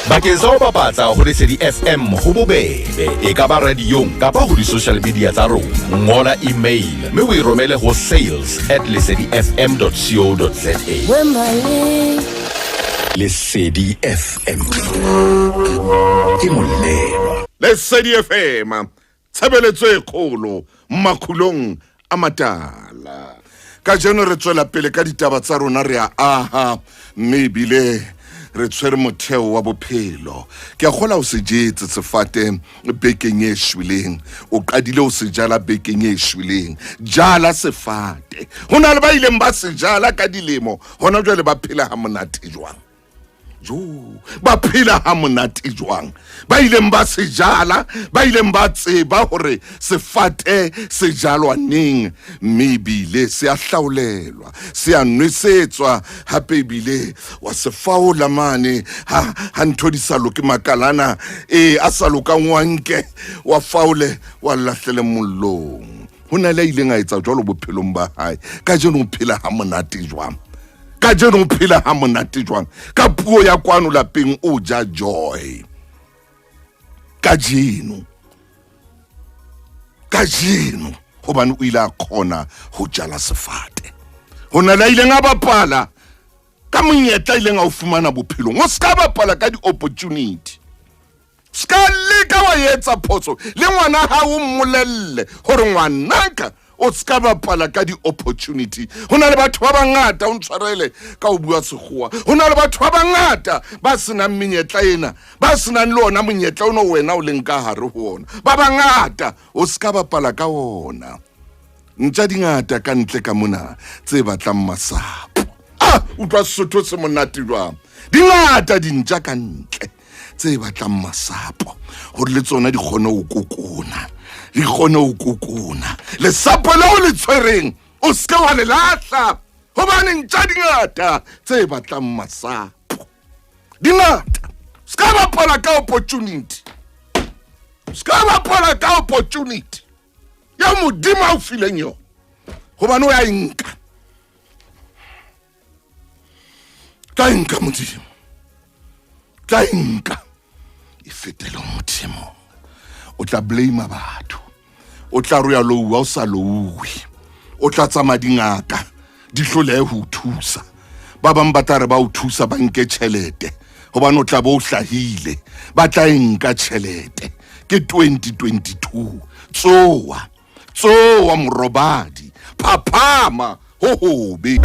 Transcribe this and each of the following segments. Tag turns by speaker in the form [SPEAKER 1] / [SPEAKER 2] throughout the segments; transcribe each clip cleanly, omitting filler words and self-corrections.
[SPEAKER 1] Bakeng sa ho bapatsa ho Lesedi FM ho bobebe, e ka ba radiong kapa ho di-social media tsa rona. Ngola email mme o e romele ho sales at lesedifm.co.za. Lesedi FM ke molelwa.
[SPEAKER 2] Lesedi FM tshebeletso e kgolo makhulong a matala. Kajeno re tswela pele ka ditaba tsa rona, re a aha mme ebile re tshwere motheo wa bophelo. Ke a kgola o se jetse sefate bekeng e shweleng, o qadile o se jala bekeng e shweleng. Jala sefate. Ho na le ba ileng ba se jala ka dilemo, hona jwale ba phela ha monate jwang? Jo, ba phela ha monate jwang? Ba ileng ba se jala, ba ileng ba tseba hore sefate se jalwa neng, mme ebile se a hlaolelwa, se a nwesetswa, hape ebile wa se faola mane ha, ha ntho di sa loke, makalana e a sa lokang wa nke wa faole wa lahlele mollong. Ho na le a ileng a etsa jwalo bophelong ba hae. Kajeno o phela ha monate jwang? Kajeno o phela ha monate jwang? Ka puo ya kwano lapeng o ja joy. Kajeno, kajeno hobane o ile a kgona ho jala sefate. Ho na le a ileng a bapala ka monyetla ileng a o fumana bophelong. O ska bapala ka di-opportunity. Ska leka wa etsa phoso le ngwana hao, mmolelle hore ngwanaka o ska bapala ka di-opportunity. Ho na le batho ba bangata, o ntshwarele ka ho bua sekgowa, ho na le batho ba bangata ba senang menyetla ena, ba senang le ona monyetla ono wena o leng ka hare ho ona. Ba bangata, o ska bapala ka ona. Ntja di ngata ka ntle ka mona tse batlang masapo. Ah, utlwa Sesotho se monate jwang. Di ngata dintja ka ntle tse batlang masapo gore le tsona di kgone ho kokona, di kgone ho kokona. Lesapo leo le tshwereng o seke wa le lahla, hobane ntja di ngata tse batlang masapo, di ngata. Se ka bapala ka opportunity, se ka bapala ka opportunity ya Modimo a o fileng yona, hobane o ya e nka. Tla e nka Modimo, tla e nka e fetele Modimo. O tla blame batho, o tla re ya louwa o sa louwe, o tla tsamaya dingaka di hlolehe ho o thusa. Ba bang ba tla re ba o thusa ba nke tjhelete, hobane o tla bo o hlahile, ba tla e nka tjhelete. Ke 2022. Tsoa, tsoa morobadi, phaphama ho hobe.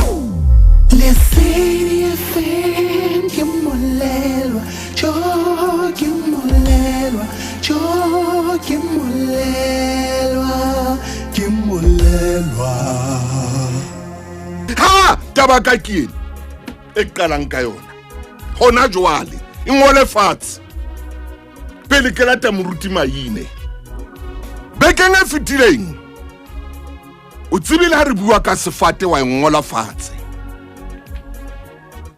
[SPEAKER 3] Lesedi FM ke molelwa, jo ke molelwa, jo ke molelwa, ke molelwa.
[SPEAKER 2] Ha taba ka ke ena e qalang ka yona hona jwale, e ngole fatshe pele ke lata moruti Maine. Bekeng e fetileng o tsebile ha re bua ka sefate, wa e ngola fatshe.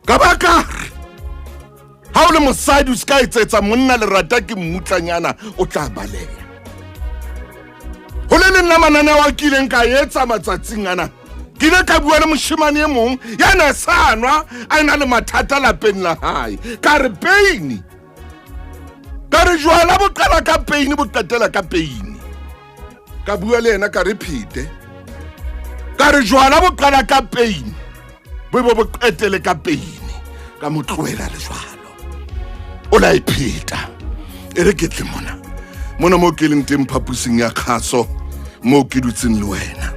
[SPEAKER 2] Ka ba ka re ha o le mosadi o se ka etsetsa monna lerata ke mmutlanyana, o tla baleha. Ho le leng la mananeo a kileng ka etsa matsatsing ana, ke ile ka bua le moshemane e mong ya na sa nwa, a ena le mathata lapeng la hae. Ka re peini, ka re jwala bo qala ka peini, bo qetela ka peini. Ka bua le yena ka re phete, ka re jwala bo qala ka peini, bo bo bo qetele ka peini. Ka mo tlohela le jwalo, o la e pheta. E re ke tle mona mona mo ke leng teng phapusing ya kgaso mo ke dutseng le wena.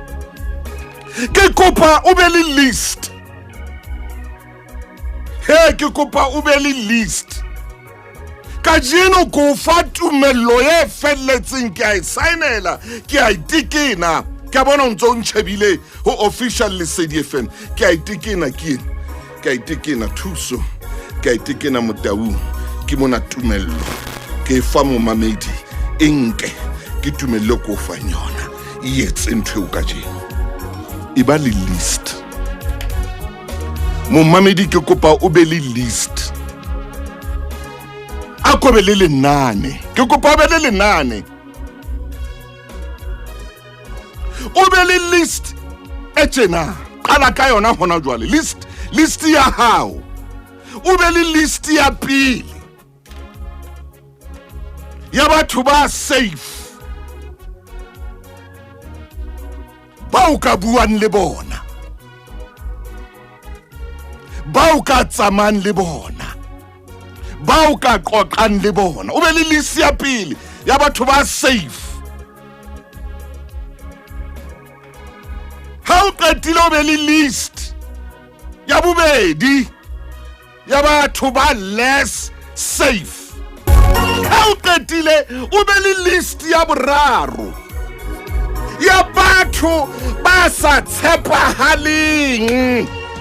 [SPEAKER 2] Ke kopa o be le list. He, ke kopa o be le list. Kajeno ko o fa tumello e felletseng, ke a e saenela, ke a itekena. Ke a bona o ntse o ntjhebile ho official Lesedi FM. Ke a itekena, ke ena, ke a itekena thuso, ke a itekena motaung. Ke mona tumello ke e fa momamedi, e nke ke tumello ko o fang yona, e etse ntho eo kajeno. E ba le list momamedi, ke kopa o be le list, a ko be le lenane, ke kopa o be le lenane, o be le list e tjena. Qala ka yona hona jwale, list, list ya hao, o be le list ya pele. Ya batho ba safe ba o ka buang le bona, ba o ka tsamayang le bona, ba o ka qoqang le bona. O be le list ya pele ya batho ba safe. Ha o qetile o be le list ya bobedi ya batho ba less safe. Ha o qetile o be le list ya boraro ya batho ba sa tshepahaleng.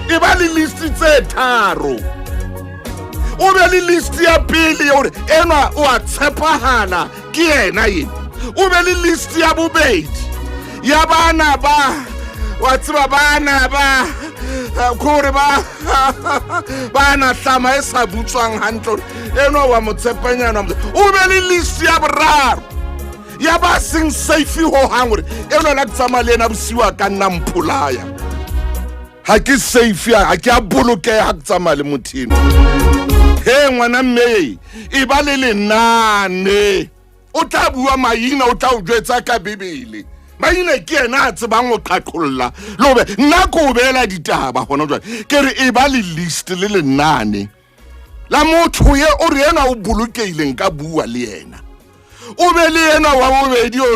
[SPEAKER 2] E ba le list tse tharo. O be le list ya pele ya hore enwa o a tshepahala, ke yena ena. O be le list ya bobedi ya bana ba wa tseba bana ba kore ba bana hlama e sa butswang hantle, hore enwa wa mo tshepanyana. O be le list ya boraro ya ba seng safe ho hang, hore enwa la ke tsamaya le ena bosiu a ka nna mpolaya, ha ke safe, ha ke a bolokeha ha ke tsamaya le motho eno. He ngwana mme, e ba le lenane. O tla bua maina, o tla o jwetsa ka Bibele. Maina ke yena a tsebang ho qaqolla le hobe nna ko o beela ditaba gona jwale. Ke re e ba le list le lenane la motho ye o re ena o bolokehileng, ka bua le yena. O be le yena wa bobedi o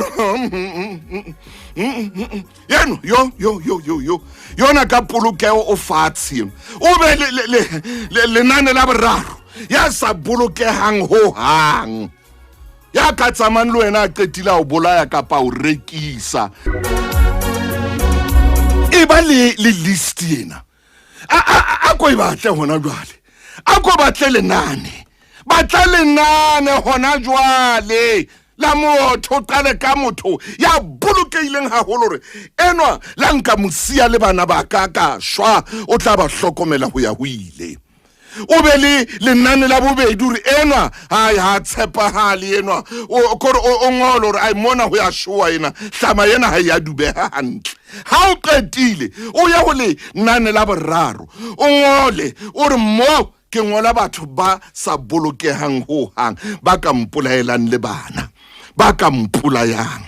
[SPEAKER 2] yeno yo yo yo yo yo yona ka polokego o fatshe. O be lenane la boraro ya sa bolokehang ho hang, ya ka tsamayng le wena a qetile a o bolaya kapa o rekisa. E ba le list ena. A ko e batle hona jwale, a ko batle lenane, batla lenane hona jwale la motho. Qale ka motho ya bolokehileng haholo, hore enwa la nka mosia le bana ba ka ka shwa, o tla ba hlokomela ho ya ho ile. O be le lenane la bobedi, hore enwa hai ha tshepahale enwa, kore o ngole hore ai mona ho ya shoa ena hlama ena ha ya dubeha hantle. Ha o qetile o ye ho lenane la boraro, o ngole o re mo ke ngola batho ba sa bolokehang ho hang, ba ka mpolaelang le bana, ba ka mpolayang,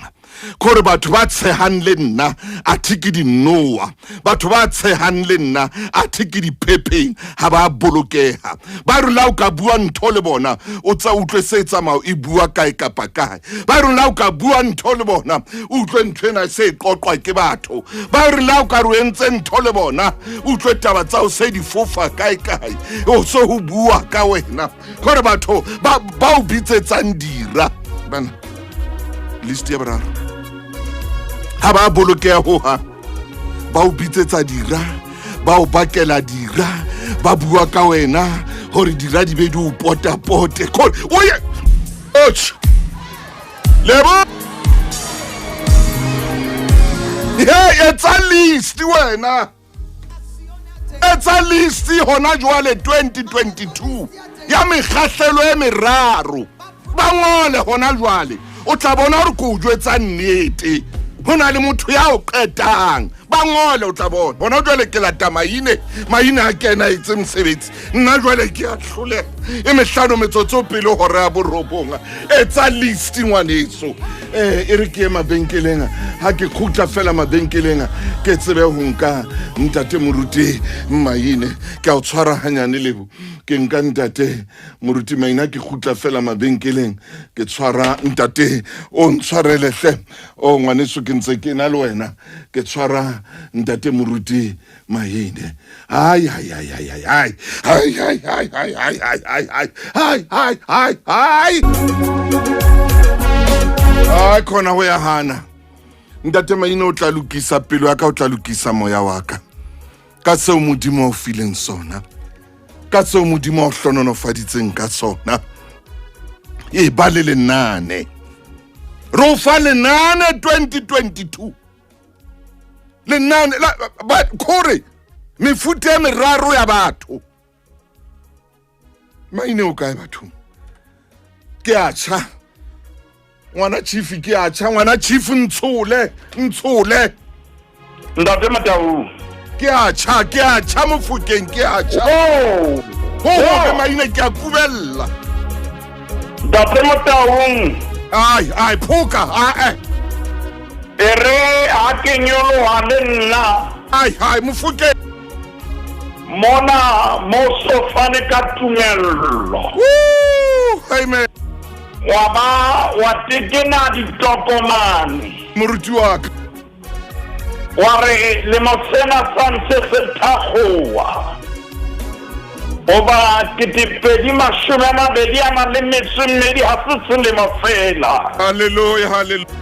[SPEAKER 2] kore batho ba tshehang le nna athe ke dinoa, batho ba tshehang le nna athe ke diphepheng, ha ba bolokeha. Ba re la o ka bua ntho le bona, o tsa utlwe se tsamao e bua kae kapa kae. Ba re la o ka bua ntho le bona, o utlwe ntho ena se e qoqwa ke batho. Ba re la o ka re o entse ntho le bona, o utlwe taba tsa o se di fofa kae kae, o so ho bua ka wena, kore batho ba o bitsetsang dira bana. List ya boraro ha ba bolokeha ho hang, ba o bitsetsa dira, ba o bakela dira, ba bua ka wena hore dira di be di o potapote, kore o ye och lebo. He, etsa list wena, etsa list hona jwale 2022 ya mekgahlelo e meraro. Ba ngole hona jwale, o tla bona hore ke o jwetsa nnete. Ho na le motho ya o qetang. Ba ngole, o tla bona hona jwale. Ke lata maine, maine a kena etse mosebetsi. Nna jwale ke a hloleha. E 5 metsotso pele hora ya 9. Etsa list ngwaneso. E re ke ye mabenkeleng. Ha ke kgutla fela mabenkeleng, ke tsebe ho nka ntate moruti Maine. Ke a o tshwara hanyane, Lebo. Ke nka ntate moruti Maine ha ke kgutla fela mabenkeleng. Ke tshwara ntate, o ntshwarele hle, o ngwaneso, ke ntse ke na le wena. Ke tshwara ntate moruti Maine. Ai ai ai ai ai ai ai ai ai ai ai ai ai ai ai ai ai ai ai khona ho ya hana. Ntate Maine o tla lokisa pelo ya ka, o tla lokisa moya wa ka ka seo Modimo a o fileng sona, ka seo Modimo a o hlohonolofaditseng ka sona. E ba le lenane. Re o fa lenane 2022, lenane la ba kore mefuta e meraro ya batho. Maine o kae bathong? Ke a tjha ngwana chief, ke a tjha ngwana chief, ntshole ntshole.
[SPEAKER 4] Ntate Matau.
[SPEAKER 2] Ke a tjha, ke a tjha Mofokeng, ke a tjha.
[SPEAKER 4] Oh.
[SPEAKER 2] Ho hobe maine, ke a kubella.
[SPEAKER 4] Ntate Motaung.
[SPEAKER 2] Ai, ai, phoka, ai,
[SPEAKER 4] E re ha ke nyoloha le nna.
[SPEAKER 2] Ai, ai, Mofokeng.
[SPEAKER 4] Mona mo so fane ka tumello.
[SPEAKER 2] Woo, amen.
[SPEAKER 4] Wa ba wa tekena ditokomane.
[SPEAKER 2] Moruti wa ka.
[SPEAKER 4] Wa re lemo sena sa ntse se thakgowa. Hoba 2022 ha se selemo fela.
[SPEAKER 2] Hallelujah, hallelujah.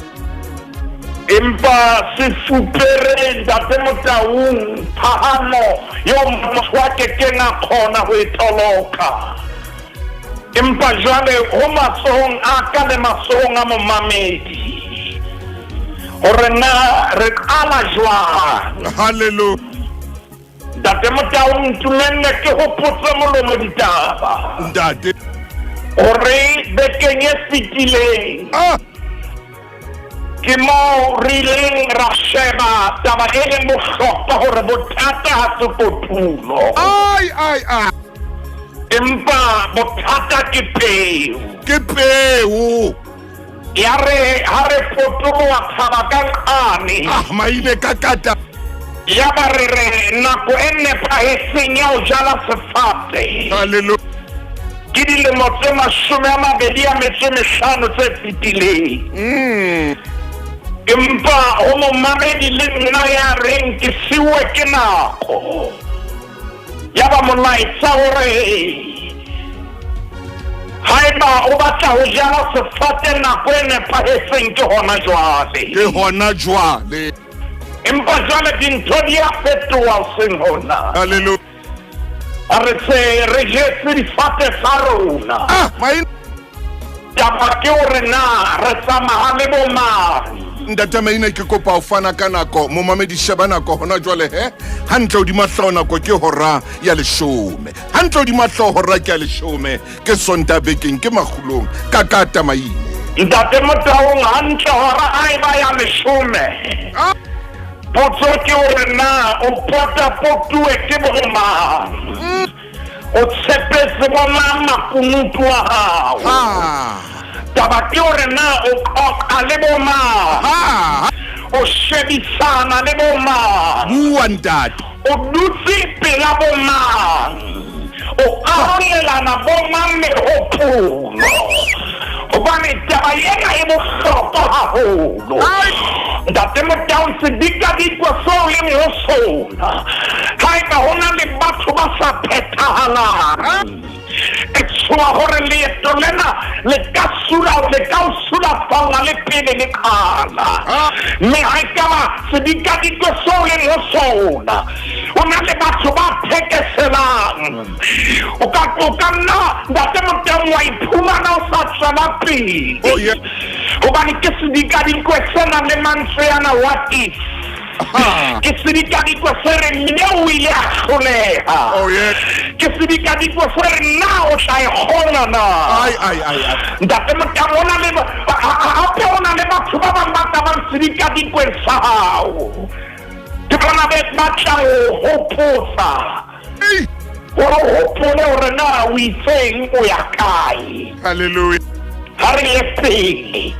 [SPEAKER 4] Empa se fupere Ntate Motaung phahamo eo motho a kekeng a kgona ho e toloka. Empa jwale ho matsohong a ka le matsohong a momamedi hore na re qala jwang.
[SPEAKER 2] Hallelujah.
[SPEAKER 4] Ntate Motaung, ntumelle ke hopotse molomo ditaba.
[SPEAKER 2] Ntate.
[SPEAKER 4] Hore bekeng e fetileng.
[SPEAKER 2] Ah.
[SPEAKER 4] Ke moo re ileng ra sheba taba e leng bohlokwa hore bothata ha se kotulo.
[SPEAKER 2] Ai, ai, ai.
[SPEAKER 4] Empa bothata ke peo.
[SPEAKER 2] Ke peo.
[SPEAKER 4] Ya re ha re potoloha thaba ka nqane.
[SPEAKER 2] Ah, maine ka kata.
[SPEAKER 4] Ya ba re re nako e nepahetseng ya ho jala sefate.
[SPEAKER 2] Hallelujah.
[SPEAKER 4] Ke dilemo tse 25 tse fetileng. Empa ho momamedi le nna ya reng ke siuwe ke nako. Ya ba molaetsa hore haeba o batla ho jala sefate nako e nepahetseng ke hona jwale.
[SPEAKER 2] Ke hona jwale.
[SPEAKER 4] Empa jwale dintho di a fetoha hoseng hona.
[SPEAKER 2] Hallelujah.
[SPEAKER 4] A re se re jetse difate tsa rona.
[SPEAKER 2] Ah, maine.
[SPEAKER 4] Taba ke hore na re tsamaya le bo mang.
[SPEAKER 2] Ntate Maine, ke kopa ho fana ka nako, momamedi sheba nako hona jwale he. Hantle hodima hlooho nako ke hora ya 10. Hantle hodima hlooho hora ke ya 10, ke Sontaha bekeng ke makgulong ka kata Maine.
[SPEAKER 4] Ntate Motaung, hantle hora a e ba ya 10.
[SPEAKER 2] Ah.
[SPEAKER 4] Potso ke hore na o potapotuwe ke bo mang? O tshepetse bo mang makunutu a hao?
[SPEAKER 2] Ah.
[SPEAKER 4] Taba ke hore na o qoqa le bo mang?
[SPEAKER 2] Ah.
[SPEAKER 4] O shebisana le bo mang?
[SPEAKER 2] Bua ntate.
[SPEAKER 4] O dutse pela bo mang? O arolelana bo mang mehopolo? Hobane taba ena e bohlokwa haholo. Ntate Motaung, sedikadikwe seo leng ho sona, haeba ho na le batho ba sa phethahalang, ke tshoha hore leeto lena le ka o sulafalla le pele le qala. Mme ha ekaba sedikadikwe seo leng ho sona, ho na le batho ba phekeselang, o ka nna Ntate Motaung wa iphumana o sa tswela pele.
[SPEAKER 2] Oh, yeah.
[SPEAKER 4] Hobane ke sedikadikwe se nang le mantswe ana, what if. Ke sedikadikwe se reng mme o ile a hloleha.
[SPEAKER 2] Oh, yeah.
[SPEAKER 4] Ke sedikadikwe se reng na o tla e kgona na.
[SPEAKER 2] Ai, ai, ai, ai.
[SPEAKER 4] Ntate Motaung, ho na le hape ho na le batho ba bang ba ka bang sedikadikweng sa hao. Ke bona ba batlang ho hopotsa. Hore o hopole hore na o itseng o ya kae.
[SPEAKER 2] Hallelujah.
[SPEAKER 4] Ha re ye pele.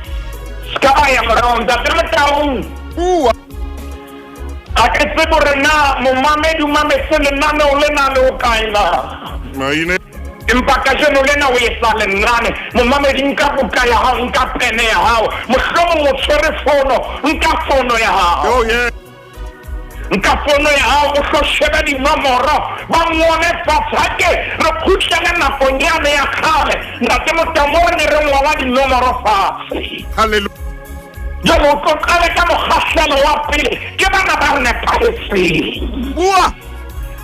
[SPEAKER 4] Se ka ba ya morao, Ntate Motaung.
[SPEAKER 2] Bua.
[SPEAKER 4] Ha ke tsebe hore na momamedi o mametse lenaneo lena le ho kae na.
[SPEAKER 2] Maine.
[SPEAKER 4] Empa kajeno lena o etsa lenane. Momamedi, nka buka ya hao, nka pene ya hao. Mohlomong o tshwere fono, nka fono ya hao.
[SPEAKER 2] Oh, yeah.
[SPEAKER 4] Nka fono ya hao, o hlo shebe dinomoro, ba ngole fatshe. Ha ke re kgutlele nakong yane ya kgale, Ntate Motaung, mo re ne re ngola dinomoro fatshe.
[SPEAKER 2] Hallelujah.
[SPEAKER 4] Jwale o tlo qale ka mokgahlelo wa pele, ke bana ba nepahetseng.
[SPEAKER 2] Bua.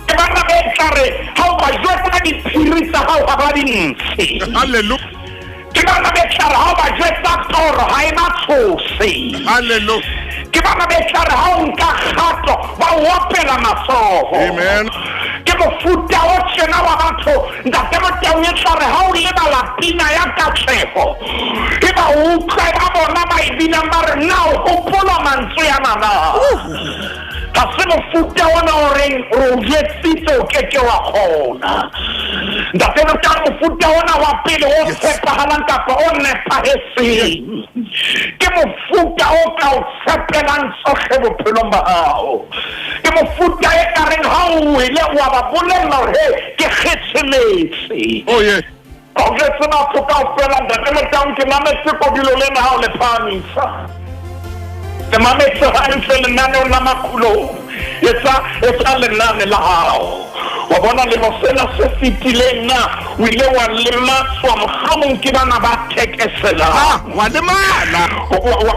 [SPEAKER 4] Ke bana be tla re ha o ba jwetsa diphiri tsa hao ha ba di ntshe.
[SPEAKER 2] Hallelujah.
[SPEAKER 4] Ke bana be tla re ha o ba jwetsa toro ha e ba tshose.
[SPEAKER 2] Hallelujah.
[SPEAKER 4] Ke bana be tla re ha o nka kgato ba o opela matsoho.
[SPEAKER 2] Amen.
[SPEAKER 4] Ke mofuta o tjena wa batho, Ntate Motaung, e tla re ha o lebala pina ya katleho, e ba utlwe ba bona ba e binang ba re na o hopola mantswe ana na. Ga se mofuta ona o reng re o jwetsitse o ke ke wa kgona. Ntate Motang, mofuta ona wa pele o tshepahalang kapa o nepahetseng ke mofuta o ka o tshepelang tsohle bophelong ba hao. Ke mofuta e ka reng ha o wele wa ba bolella hore he ke kgetheletse.
[SPEAKER 2] Oh yeah.
[SPEAKER 4] Ka o jwetse batho kaofela Ntate Motaung ke mametse kodilo lena ha o le phahamisa. Ke mametse hantle lenaneong la Makgulong. Etsa etsa lenane la hao. Wa bona lemo sena se fetileng na o ile wa lematswa mohlomong ke bana ba thekeselang.
[SPEAKER 2] Ah, wa lemala.
[SPEAKER 4] Wa wa wa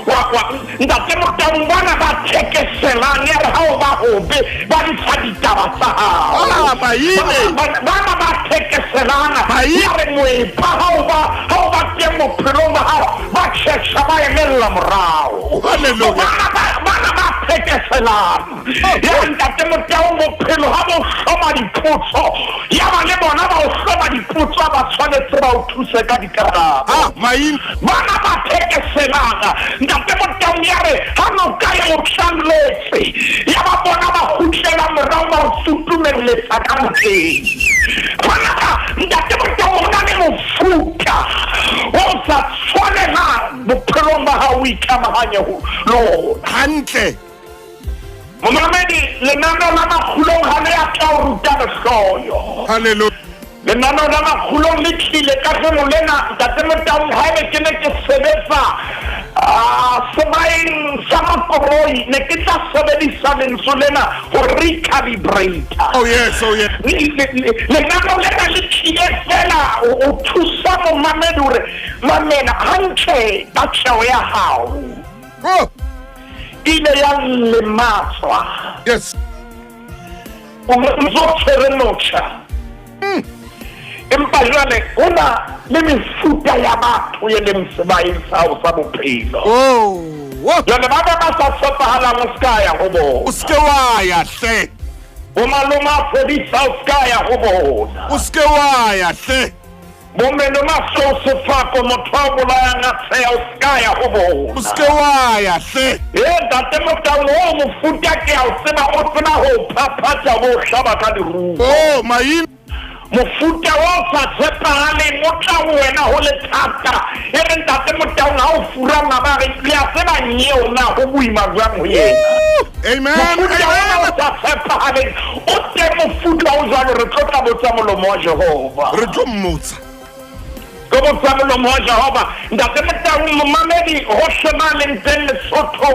[SPEAKER 4] wa wa Ntate Motaung bana ba thekeselang ya re ha o ba hobe ba ntsha ditaba tsa hao.
[SPEAKER 2] Ah, maine.
[SPEAKER 4] Bana ba thekeselang
[SPEAKER 2] Maine.
[SPEAKER 4] ya re moepa ha o ba ha o ba teng bophelong ba hao ba tjhetjha ba emella morao.
[SPEAKER 2] Hallelujah.
[SPEAKER 4] Bana ba bana ba thekeselang ya re Ntate Motaung bophelo ha bo hloma dipotso ya ba le bona ba o hloma dipotso ba tshwanetse ba o thuse ka dikarabo.
[SPEAKER 2] Ah, maine.
[SPEAKER 4] Bana ba thekeselang Ntate Motaung ya re ha noka e o tlalletse ya ba bona ba kgutlela morao ba o sutumelletsa ka nokeng. Bana ba Ntate Motaung ho na le mofuta o sa tshwanelang bophelong ba hao o ikamahanye ho le ona.
[SPEAKER 2] Hantle.
[SPEAKER 4] Momamedi, lenaneo la Makgulong ha le a tla o ruta lehloyo.
[SPEAKER 2] Hallelujah.
[SPEAKER 4] Lenaneo la Makgulong le tlile kajeno lena Ntate Motaung haebe ke ne ke sebetsa sebaeng sa makoloi ne ke tla sebedisa lentswe lena ho recalibrate.
[SPEAKER 2] Oh yes, oh yes.
[SPEAKER 4] Lenaneo lena le tlile fela ho thusa momamedi hore mamela hantle ka tjeo ya hao.
[SPEAKER 2] Oh.
[SPEAKER 4] Ile ya lematswa.
[SPEAKER 2] Yes.
[SPEAKER 4] O ntso tshwere motjha. Empa jwale ho na le mefuta ya batho e leng sebaeng sa hao sa bophelo.
[SPEAKER 2] Oh.
[SPEAKER 4] Jwale ba ba ba sa tshepahalang o ska ya ho bona.
[SPEAKER 2] O ske wa ya hle.
[SPEAKER 4] Bo malome a fodisa o ska ya ho bona.
[SPEAKER 2] O ske wa ya hle.
[SPEAKER 4] Bo malome a seo sefako motho a bolayang a tsheya o ska ya ho bona.
[SPEAKER 2] O ske wa ya hle.
[SPEAKER 4] E Ntate Motaung o mofuta ke a o tseba o tseba ho phaphatha bo hlaba ka leruo.
[SPEAKER 2] Oh, maine.
[SPEAKER 4] Mofuta o sa tshepahaleng o tla ho wena ho le thata. E re Ntate Motaung ha o furama ba re le a tseba nyeo na ho boima jwang ho yena.
[SPEAKER 2] Amen.
[SPEAKER 4] Mofuta ona o
[SPEAKER 2] Amen.
[SPEAKER 4] sa tshepahaleng o teng mofuta o jwalo re tlo tla botsa molomo wa Jehova.
[SPEAKER 2] Re tlo mmotsa.
[SPEAKER 4] Tlo botsa molomo wa Jehova. Ntate Motaung momamedi hohle ba leng teng Lesotho,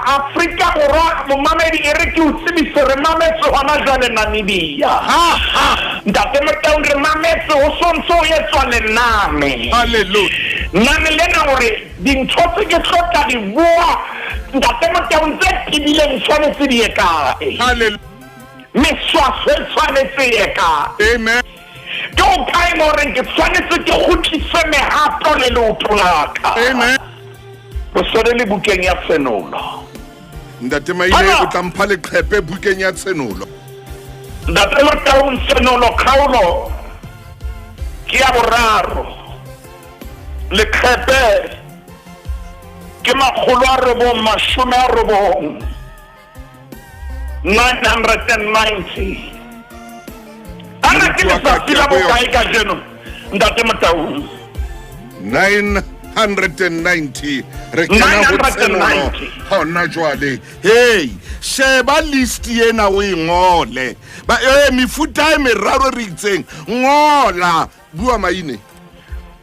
[SPEAKER 4] Afrika Borwa momamedi e re ke o tsebise re mametse hona jwale Namibia.
[SPEAKER 2] Ha ha.
[SPEAKER 4] Ntate Motaung re mametse ho sontso ho etswa lenane.
[SPEAKER 2] Hallelujah.
[SPEAKER 4] Nane lena hore dintho tse ke tlo tla di bua Ntate Motaung tse tebileng tshwanetse di ye kae.
[SPEAKER 2] Hallelujah.
[SPEAKER 4] Meswaso e tshwanetse e ye kae.
[SPEAKER 2] Amen.
[SPEAKER 4] Ke o kae mo reng ke tshwanetse ke kgutlise mehato le leoto la ka.
[SPEAKER 2] Amen.
[SPEAKER 4] Re swere le bukeng ya Tshenolo.
[SPEAKER 2] Ntate Maine
[SPEAKER 4] Hana.
[SPEAKER 2] o tla mpha leqhepe bukeng ya Tshenolo.
[SPEAKER 4] Ntate Motaung Tshenolo kgaolo ke ya boraro. Leqhepe ke 990 990. Ana ke letsatsi la bokae kajeno Ntate Motaung?
[SPEAKER 2] 990 re kena ho Tshenolo
[SPEAKER 4] 990.
[SPEAKER 2] hona jwale. Hey, sheba list ena o e ngole. Ba mefuta e meraro re itseng. Ngola, bua Maine.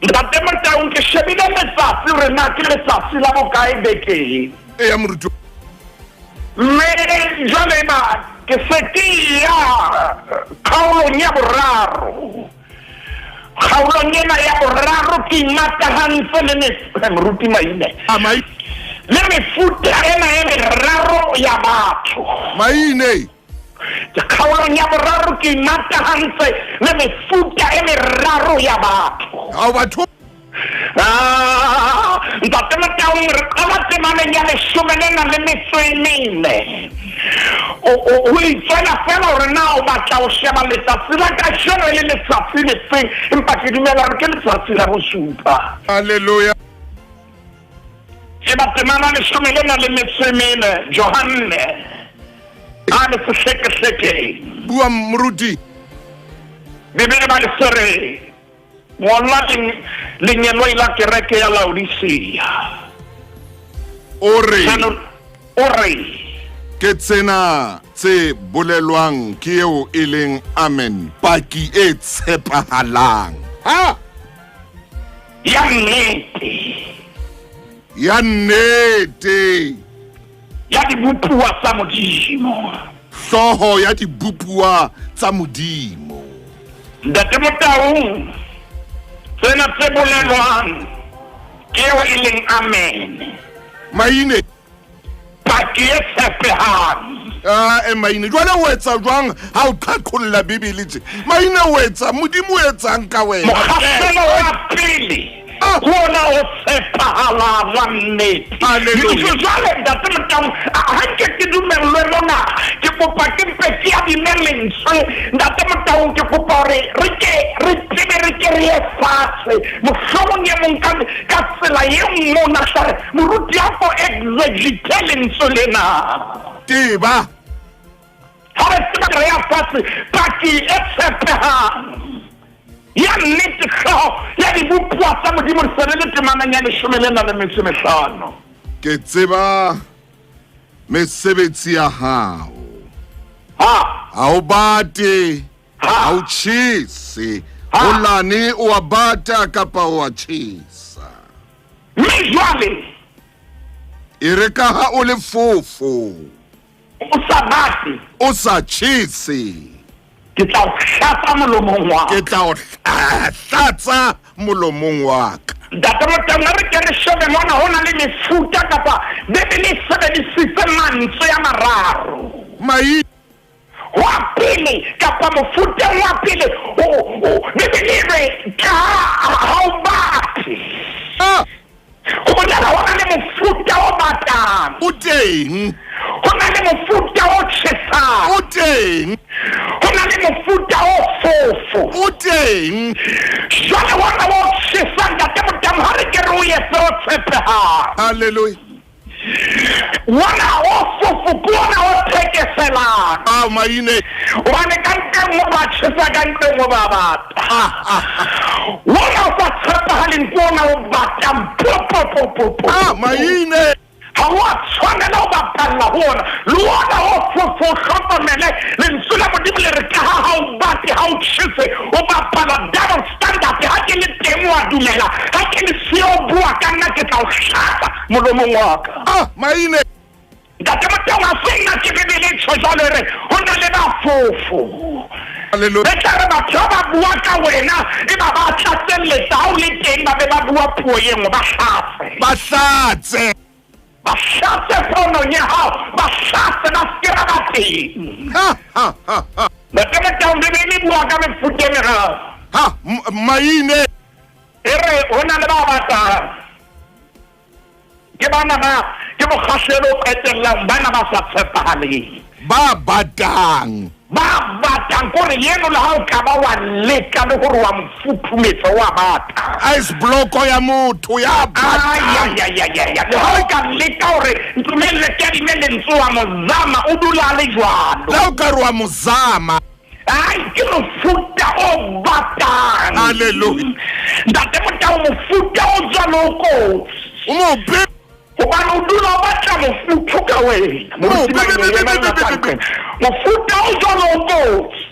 [SPEAKER 4] Ntate Motaung ke shebile letsatsi hore na ke letsatsi la bokae bekeng.
[SPEAKER 2] E ya moruti.
[SPEAKER 4] Mme jwale ba ke se ke ya kgaolong ya boraro. Kgaolong ena ya boraro ke imatahantse le moruti Maine. Le mefuta ena e meraro ya batho.
[SPEAKER 2] Maine.
[SPEAKER 4] Kgaolong ya boraro ke imatahantse le mefuta e meraro ya batho.
[SPEAKER 2] Hao batho.
[SPEAKER 4] Ntate Motaung re qala temaneng ya leshome lena le metso e mene. O itswela fela hore na o batla ho sheba letsatsi la kajeno e le letsatsi lefeng, empa ke dumela hore ke letsatsi la bosupa.
[SPEAKER 2] Hallelujah.
[SPEAKER 4] E ba temana leshome le nang le metso e mene, Johanne a le sehlekehlekeng.
[SPEAKER 2] Bua moruti.
[SPEAKER 4] Bibele ba le se re, Ngolla lengeloi la kereke ya Laodisea.
[SPEAKER 2] O re.
[SPEAKER 4] O re.
[SPEAKER 2] Ke tsena tse bolelwang ke eo e leng Amen, paki e tshepahalang. Ha!
[SPEAKER 4] Ya nnete.
[SPEAKER 2] Ya nnete.
[SPEAKER 4] Ya dibopuwa tsa Modimo.
[SPEAKER 2] Hlooho ya dibopuwa tsa Modimo.
[SPEAKER 4] Ntate Motaung, tsena tse bolelwang ke eo e leng Amen.
[SPEAKER 2] Maine.
[SPEAKER 4] Paki e tshepehang.
[SPEAKER 2] Ah, e maine jwale o etsa jwang ha o qhaqholla Bibele tje? Maine o etsa, Modimo o etsang ka wena?
[SPEAKER 4] Mokgahlelo wa pele
[SPEAKER 2] Ah.
[SPEAKER 4] ke ona o tshepahalang wa nnete.
[SPEAKER 2] Hallelujah.
[SPEAKER 4] Jwale Ntate Motaung, ha nke ke dumellwe mona, ke kopa ke mpe ke adime lentswe. Ntate Motaung, ke kopa hore re ke re tsebe re ke re ye fatshe. Mohlomong e mong ka ka tsela e nngwe o na tla re, Moruti a ko exegete lentswe lena.
[SPEAKER 2] Teba.
[SPEAKER 4] Ha re tseba re ya fatshe, paki e tshepehang ya nnete, hlooho ya dibopuwa tsa Modimo, re se re le temaneng ya leshome le nang le metso e mehlano.
[SPEAKER 2] Ke tseba mesebetsi ya hao.
[SPEAKER 4] Ha.
[SPEAKER 2] Ha o bate,
[SPEAKER 4] Ha.
[SPEAKER 2] ha o tjhese.
[SPEAKER 4] Ha.
[SPEAKER 2] Holane o a bata kapa o a tjhesa.
[SPEAKER 4] Mme jwale
[SPEAKER 2] E re ka ha o le fofo,
[SPEAKER 4] o sa bate,
[SPEAKER 2] o sa tjhese,
[SPEAKER 4] ke tla o hlatsa molomong wa
[SPEAKER 2] ke tla o hlatsa molomong wa ka.
[SPEAKER 4] Ntate Motaung, a re ke re shebe mona, ho na le mefuta kapa Bibele e sebedisitse mantswe a mararo.
[SPEAKER 2] Mai
[SPEAKER 4] Wa pele kapa mofuteng wa pele, Bibele e re ka ha o bate.
[SPEAKER 2] Ah.
[SPEAKER 4] Ho bolela ho na le mofuta o batang.
[SPEAKER 2] O teng.
[SPEAKER 4] Ho na le mofuta o tjhesang.
[SPEAKER 2] O teng.
[SPEAKER 4] Ho na le mofuta o fofo.
[SPEAKER 2] O teng.
[SPEAKER 4] Jwale wona o tjhesang, Ntate Motaung, ha re ke re o etse o tshepehang.
[SPEAKER 2] Hallelujah.
[SPEAKER 4] Wona o fofo ke ona o thekeselang.
[SPEAKER 2] Ah, maine.
[SPEAKER 4] Hobane ka nqeng o ba tjhesa, ka nqeng o ba bata. Wona o sa tshepahaleng ke ona o batang. Po, po, po, po, po.
[SPEAKER 2] Ah, maine.
[SPEAKER 4] Ha o a tshwanela ho bapalla ho ona. Le ona o fofo, o hlokomele. Lentswe la Modimo le re ka ha ha o bate, ha o tjhese, o bapala double standard. Ha ke le teng wa dumela, ha ke le siyo o bua ka nna, ke tla o hlatsa molomong wa ka.
[SPEAKER 2] Ah, maine.
[SPEAKER 4] Ntate Motaung, ha se nna ke Bibele e tjho jwalo, e re ho na le ba fofo.
[SPEAKER 2] Hallelujah.
[SPEAKER 4] E tla re batho ba ba bua ka wena, e ba ba tlatselletsa ha o le teng, ba be ba bua puo e nngwe, ba hlatse.
[SPEAKER 2] Ba hlatse.
[SPEAKER 4] Ba hlatse ponong ya hao, ba hlatse, ba se ke ba ba teng.
[SPEAKER 2] Ha, ha, ha, ha.
[SPEAKER 4] Ntate Motaung, Bibele e bua ka mefuta e meraro.
[SPEAKER 2] Ha, maine.
[SPEAKER 4] E re ho na le ba batlang. Ke bana ba, ke mokgahlelo o qetellang, bana ba sa tshepahaleng.
[SPEAKER 2] Ba batang.
[SPEAKER 4] Ba batang, kore yeno le ha o ka ba wa leka le hore wa mo futhumetsa, wa bata.
[SPEAKER 2] Ice block ya motho ya batang.
[SPEAKER 4] Ai, ai, ai, ai, ai, ai. Le ha o ka leka hore ntumelle ke adime lentswe wa mozama, o dula a le jwalo.
[SPEAKER 2] Le ha o ka re wa mozama.
[SPEAKER 4] Ai, ke mofuta o batang.
[SPEAKER 2] Hallelujah.
[SPEAKER 4] Ntate Motau, mofuta o jwalo o kotsi.
[SPEAKER 2] O mobe.
[SPEAKER 4] Hobane o dula o batla mofuthu ka wena.
[SPEAKER 2] Mo, be, be, be, be, be, be, be, be.
[SPEAKER 4] Mofuta o jwalo o kotsi.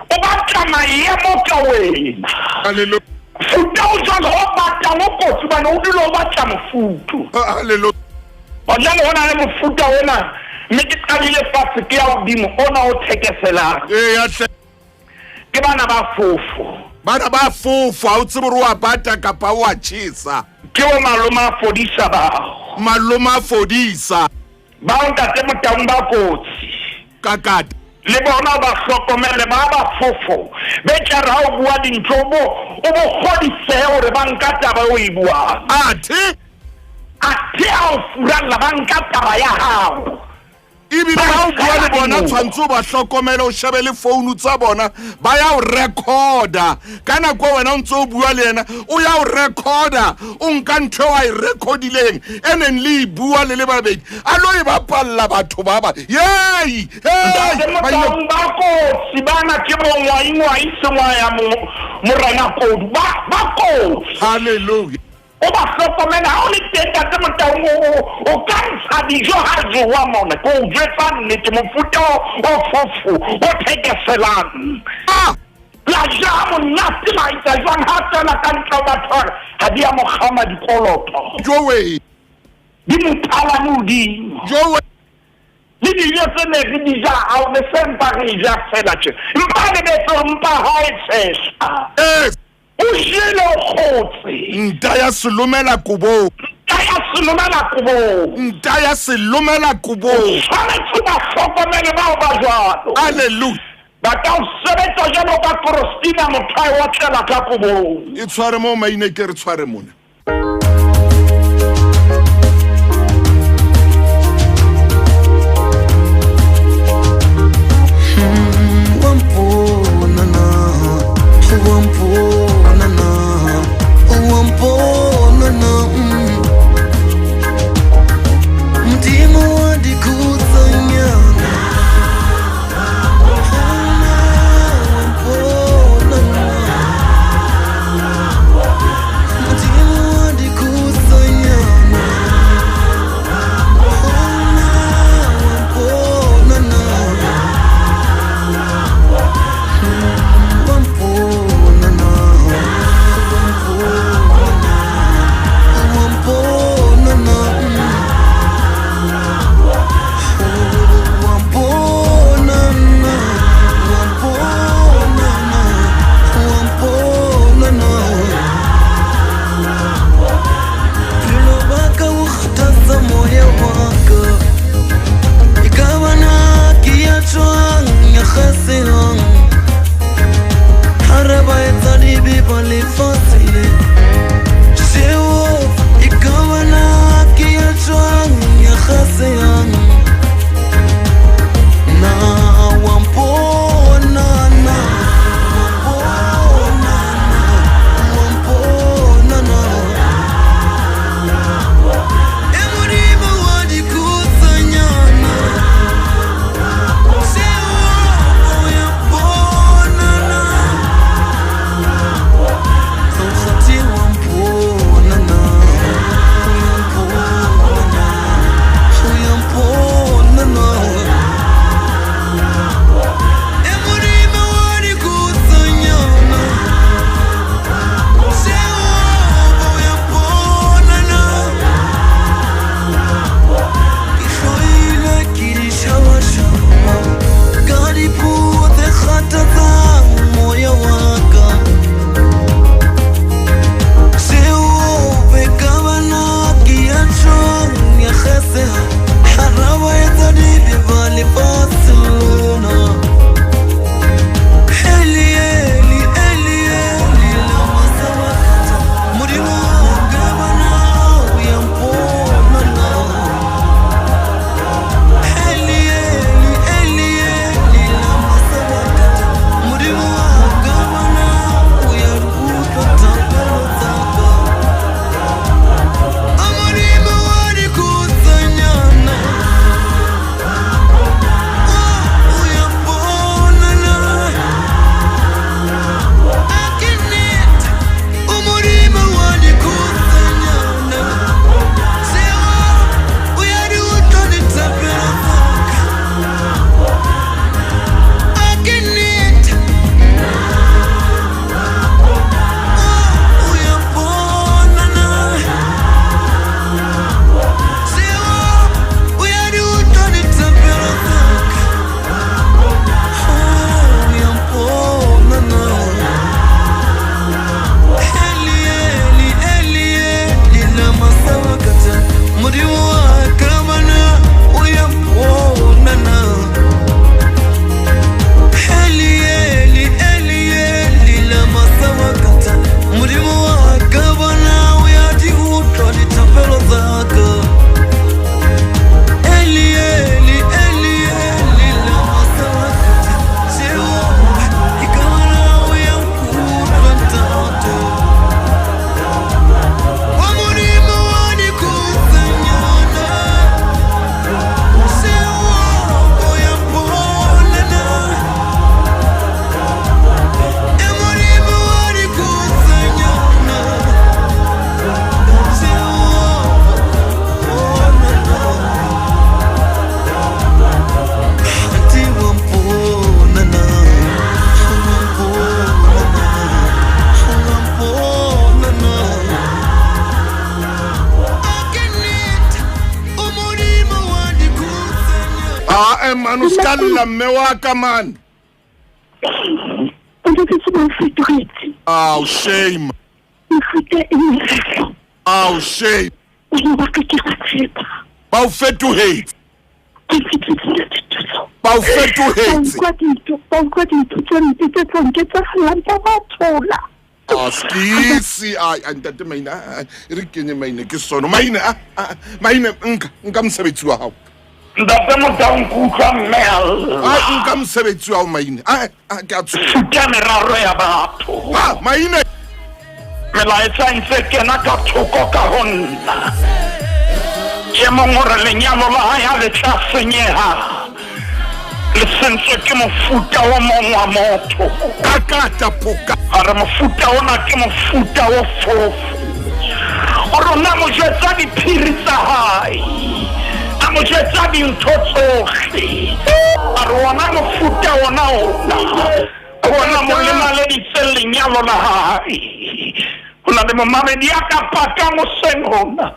[SPEAKER 4] O batla maemo ka wena.
[SPEAKER 2] Hallelujah.
[SPEAKER 4] Mofuta o jwalo o batlang o kotsi hobane o dula o batla mofuthu.
[SPEAKER 2] Hallelujah.
[SPEAKER 4] Jwale ho na le mofuta ona, mme ke qadile fatshe ke ya hodimo, ona o thekeselang.
[SPEAKER 2] Ee, ya hle.
[SPEAKER 4] Ke bana ba fofo.
[SPEAKER 2] Bana ba fofo, ha o tsebe hore o a bata kapa o a tjhesa.
[SPEAKER 4] Ke bo malome a fodisa bao.
[SPEAKER 2] Malome a fodisa.
[SPEAKER 4] Bao Ntate Motaung ba kotsi.
[SPEAKER 2] Kakata.
[SPEAKER 4] Le bona o ba hlokomele, ba ba fofo. Be tla re ha o bua dintho, o bo kgodisehe hore ba nka taba eo o e buang.
[SPEAKER 2] Athe?
[SPEAKER 4] Athe ha o furalla, ba nka taba ya hao.
[SPEAKER 2] Ebile ha o bua le bona tshwanetse o ba hlokomele, o shebe le founu tsa bona, ba ya o recorda ka nako wena o ntse o bua le yena, o ya o recorda, o nka ntho eo a e recordileng e neng le e bua le le babedi, a lo e bapalla batho ba ba yei.
[SPEAKER 4] Ntate Motaung, ba kotsi bana, ke bongwaingwai sengwaya morena kodu, ba kotsi.
[SPEAKER 2] Halleluja.
[SPEAKER 4] O ba hlokomele ha o le teng, Ntate Motaung, o ka ntsha dijo ha jowa mona, ke o jwetsa nnete, mofuta o fofo o thekeselang. La ja monate, la etsa jwang, ha tswela ka ntle batho ba re ha di a mo kgama dikoloto.
[SPEAKER 2] Jowe.
[SPEAKER 4] Di mo phalane hodimo.
[SPEAKER 2] Jowe.
[SPEAKER 4] Le dijo tse ne re di ja, ha o re se mpa re ja fela tje. Mpa lebetse hore mpa ha e tshehla.
[SPEAKER 2] Yes.
[SPEAKER 4] O jele o kgotse.
[SPEAKER 2] Nta ya selomela kobong.
[SPEAKER 4] Nta ya selomela kobong.
[SPEAKER 2] Nta ya selomela kobong.
[SPEAKER 4] O tshwanetse ba hlokomele bao ba jwalo.
[SPEAKER 2] Hallelujah.
[SPEAKER 4] Ba ka o sebetsa jwalo ka Christina mothae wa tlela ka kobong.
[SPEAKER 2] E tshware mo maine ke re tshware mona. man o ska lla mme wa ka man.
[SPEAKER 5] O loketse ba o fetogetse.
[SPEAKER 2] Ao shame.
[SPEAKER 5] Mefuta e meraro.
[SPEAKER 2] Ao shame.
[SPEAKER 5] Bana ba ka ke ba tshepa.
[SPEAKER 2] Ba o fetohetse.
[SPEAKER 5] Ke fitlhetse ntate Thuso.
[SPEAKER 2] Ba o fetohetse.
[SPEAKER 5] Ba utlwa dintho, ba utlwa dintho tse mpe tse tlo nketsagalang ba ba tshola.
[SPEAKER 2] A skisi a a ntate maine a e re kenye maine ke sono maine a maine nka nka mosebetsi wa hao.
[SPEAKER 4] Ntate Motaung ke utlwa mme a lla.
[SPEAKER 2] A nka mosebetsi wa hao maine a a ke a tshoha.
[SPEAKER 4] Mefuta meraro ya batho.
[SPEAKER 2] Ha maine.
[SPEAKER 4] Melaetsa e ntse kena ka thoko ka ho nna. E mong o re lenyalo la hae ha le tla senyeha le sentswe ke mofuta o mong wa motho.
[SPEAKER 2] Kakata poka.
[SPEAKER 4] A re mofuta ona ke mofuta o fofo. O re o ne a mo jwetsa diphiri tsa hae, a mo jwetsa dintho tsohle. A re ona mofuta ona ona ke ona mo lemaleditseng lenyalo la hae. Ho na le momamedi ya ka pakang hoseng hona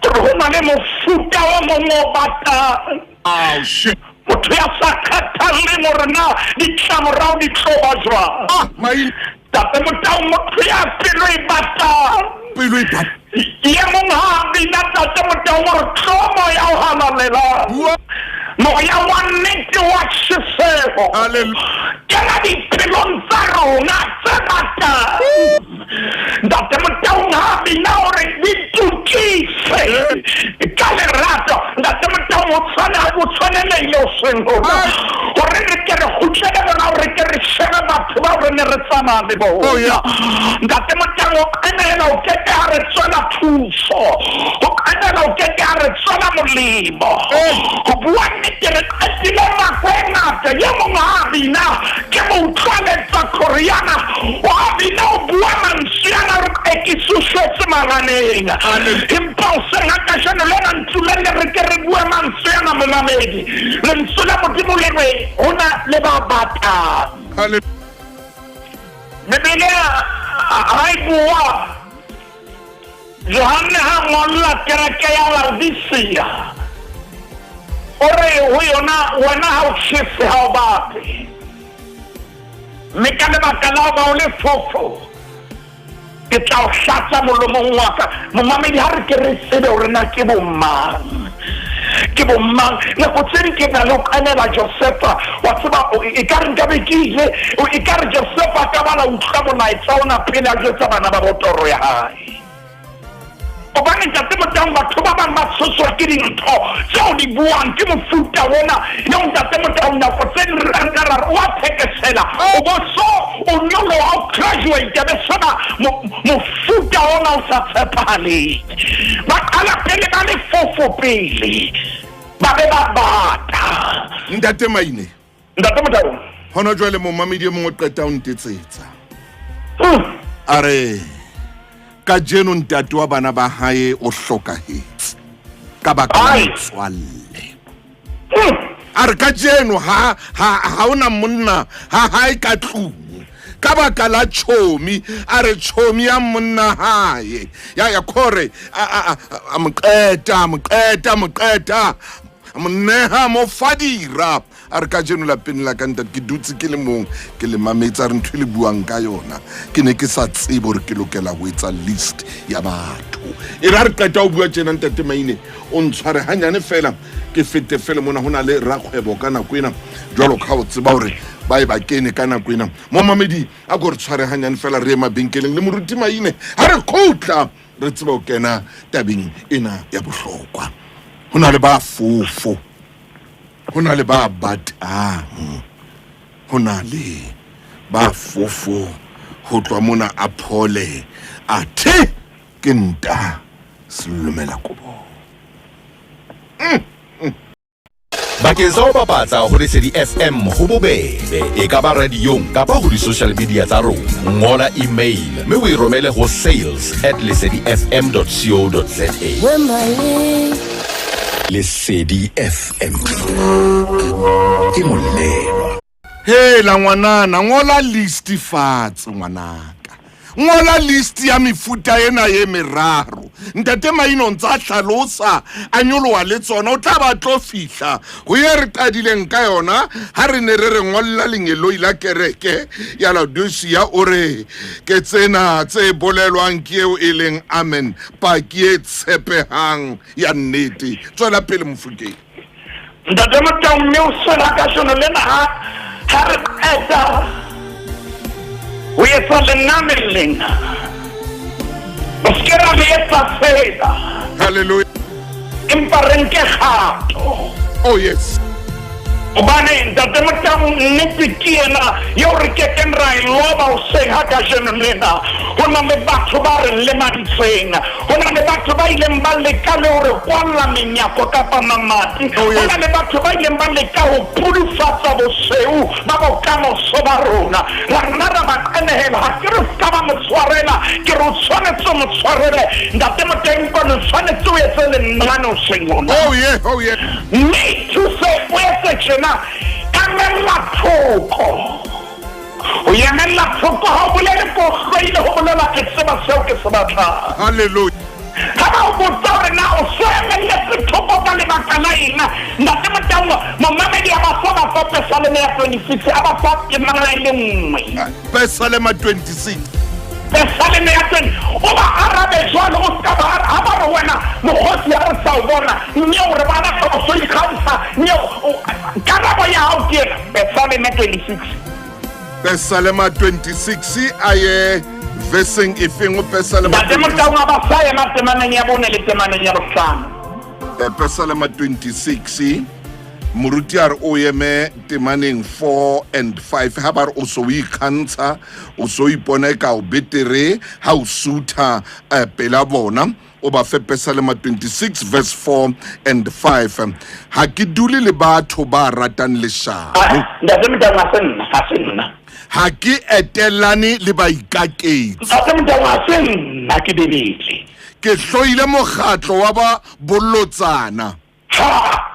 [SPEAKER 4] hore ho na le mofuta o mong o batang.
[SPEAKER 2] Ao shit.
[SPEAKER 4] Motho ya sa kgathalleng hore na ditlamorao di tlo ba jwang.
[SPEAKER 2] Ah, maine.
[SPEAKER 4] Ntate Motaung, motho ya pelo e batang.
[SPEAKER 2] Pelo e batang.
[SPEAKER 4] Ye mong ha a bina Ntate Motaung o re tlo moya o halalelang.
[SPEAKER 2] Bua.
[SPEAKER 4] Moya wa nnete wa tjheseho.
[SPEAKER 2] Hallelujah.
[SPEAKER 4] Kena dipelong tsa rona tse batang. Ntate Motaung ha a bina o re di tukise ka lerato. Ntate Motaung o tshwana o tshwanelehile hoseng hona hore re ke re kgutlele mona hore ke re shebe batho bao re ne re tsamaya le bona.
[SPEAKER 2] Oh, yeah.
[SPEAKER 4] Ntate Motaung o qenehela o ke ke ha re tswela thuso. O qenehela o ke ke ha re tswela molemo. Ho bua nnete re qetile nako e ngata ye mong ha a bina ke mo utlwaletsa Koreana o a bina o bua mantswe ana re e ke sushwetse maraneng. Empa hoseng ha kajeno lena ntumelle re ke re bue mantswe ana momamedi. Lentswe la Modimo le re ho na le ba batang. Bibele ha e bua Johanne ha ngolla kereke ya Laodicea o re ho yona wena ha o tjhese ha o batle, mme ka lebaka la hoba o le fofo ke tla o hlatsa molomong wa ka. Momamedi ha re ke re tsebe hore na ke bomang, ke bomang. Nako tse ding ke na le ho qenela Josefa wa tseba ekare nkabe ke ile ekare Josefa a ka ba la utlwa molaetsa ona pele a jwetsa bana ba botoro ya hae. Hobane Ntate Motaung batho ba bang ba tshoswa ke dintho tseo di buang ke mofuta ona eo Ntate Motaung nako tse ding re nka ra re o a phekesela o bo so o nyoloha o graduate be sona mofuta ona o sa tshepahaleng. Ba qala pele ba le fofo pele ba be ba bata.
[SPEAKER 2] Ntate Maine.
[SPEAKER 4] Ntate Motaung.
[SPEAKER 2] Hona jwale momamedi e mong o qeta ho ntetsetsa. A re kajeno ntate wa bana ba hae o hlokahetse ka baka la motswalle. A re kajeno ha hona monna ha hae ka tlung ka baka la chomi. A re chomi ya monna hae ya khore a mo qeta mo qeta mo qeta mo neha mo fadira. A re kajeno lapeng la ka ntate ke dutse ke le mong ke le mametsa re ntho e le buang ka yona ke ne ke sa tsebe hore ke lokela ho etsa list ya batho. E re ha re qeta ho bua tjena Ntate Maine o ntshware hanyane fela ke fete fela mona ho na le rakgwebo ka nako ena jwalo ka o tseba hore ba e ba kene ka nako ena. Momamedi a ko re tshware hanyane fela re ye mabenkeleng le moruti Maine ha re khutla re tseba ho kena tabeng ena ya bohlokwa. Ho na le ba fofo, ho na le ba batang, ho na le ba fofo ho tlwa mona a phole athe ke nta selomela kobo.
[SPEAKER 1] Bakeng sa ho bapatsa ho Lesedi FM ho bobebe, e ka ba radiong kapa ho di-social media tsa rona. Ngola email mme o e romele ho sales@lesedifm.co.za. Lesedi FM ke molelwa.
[SPEAKER 2] Hela ngwanana, ngola list fatshe ngwanaka. Ngola list ya mefuta ena e meraro. Ntate Maino ntse a hlalosa a nyoloha le tsona, o tla ba tlo fihla ho ye re qadileng ka yona ha re ne re re ngolla lengeloi la kereke ya Laodicea, o re ke tsena tse bolelwang ke eo e leng amen, paki e tshepehang ya nnete. Tswela pele Mofokeng.
[SPEAKER 4] Ntate Motau, mme o swela kajeno lena ha ha re qeta ho etsa lenane lena, re se ke ra le etsa fela,
[SPEAKER 2] Hallelujah.
[SPEAKER 4] empa re nke kgato.
[SPEAKER 2] Oh yes.
[SPEAKER 4] Hobane Ntate Motau, nnete ke ena eo re kekeng ra e loba hoseng ha kajeno lena. Ho na le batho ba re lemaditseng, ho na le batho ba ileng ba leka le ho re kwalla menyako kapa mamati,
[SPEAKER 2] Oh, yes.
[SPEAKER 4] ho na le batho ba ileng ba leka ho phudufatsa bosweu ba bokamoso ba rona. Ra nna ra ba qenehela. Ha ke re se ka ba mo tshwarela, ke re o tshwanetse o mo tshwarele. Ntate Motau, empa o tshwanetse o etse lenane hoseng hona.
[SPEAKER 2] Oh yeah, oh yeah.
[SPEAKER 4] Mme thuse o etse tjena, emella thoko. Ho emella thoko ha o bolele ko hloile, ho bolela ke tseba seo ke se batlang.
[SPEAKER 2] Hallelujah.
[SPEAKER 4] Ha ba o botsa hore na o so emelletse thoko ka lebaka la eng, Ntate Motau, momamedi a ba fa ba fa Pesaleme ya 26, a ba fa temana e le nngwe.
[SPEAKER 2] Pesalema 26.
[SPEAKER 4] Pesaleme ya 20, o ba arabe jwalo, o ska ba ha ba re wena mokgotsi ha re sa o bona, mme o re bana o so ikgantsha, mme karabo ya hao ke ena. Pesaleme 26.
[SPEAKER 2] Pesalema 26 a ye veseng efeng o Pesalema?
[SPEAKER 4] Ntate Motau, a ba sa ema temaneng ya bone le temaneng ya bohlano.
[SPEAKER 2] Pesalema 26, moruti a re o eme temaneng 4 and 5. Ha ba re o so o ikgantsha, o so ipona e ka o betere ha o sutha pela bona, o ba fe Pesalema 26 verse 4 and 5. Ha ke dule le batho ba ratang leshano.
[SPEAKER 4] Ntate Motau, ha se nna, ha se nna.
[SPEAKER 2] Ha ke etelane le baikaketsi.
[SPEAKER 4] Ntate Motau, ha se nna, ke Bebele.
[SPEAKER 2] Ke hloile mokgatlo wa ba bolotsana.
[SPEAKER 4] Ha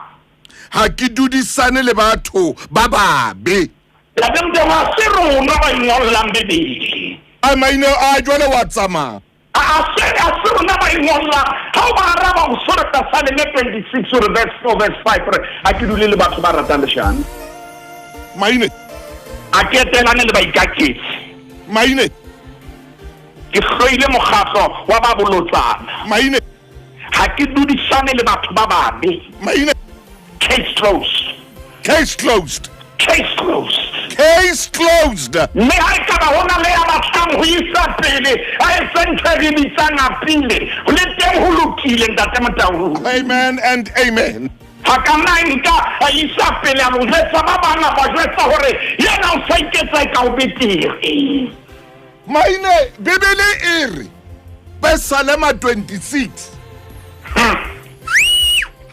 [SPEAKER 2] Ha ke dudisane le batho ba babe.
[SPEAKER 4] Ntate Motau, ha se rona ba ingollang Bebele.
[SPEAKER 2] A maine a jwale wa tsamaya.
[SPEAKER 4] A se rona ba ingollang. Ha o ba araba o so re Pesaleme 26 o re verse 4 verse 5 re ha ke dule le batho ba ratang leshano.
[SPEAKER 2] Maine.
[SPEAKER 4] A ke etelane le baikaketsi.
[SPEAKER 2] Maine.
[SPEAKER 4] Ke hloile mokgatlo wa ba bolotsana.
[SPEAKER 2] Maine.
[SPEAKER 4] Ha ke dudisane le batho ba babe.
[SPEAKER 2] Maine.
[SPEAKER 4] Case closed.
[SPEAKER 2] Case closed.
[SPEAKER 4] Case closed.
[SPEAKER 2] Case closed.
[SPEAKER 4] Mme ha e ka ba hona le ya batlang ho isa pele, a etse ntho e re bitsang apile, le teng ho lokile, Ntate Motau.
[SPEAKER 2] Amen and amen.
[SPEAKER 4] Ha ka nna nka a isa pele a lo jwetsa ba bang, a ba jwetsa hore yena o sa iketsa e ka o betere.
[SPEAKER 2] Maine, Bibele e re Pesalema 26.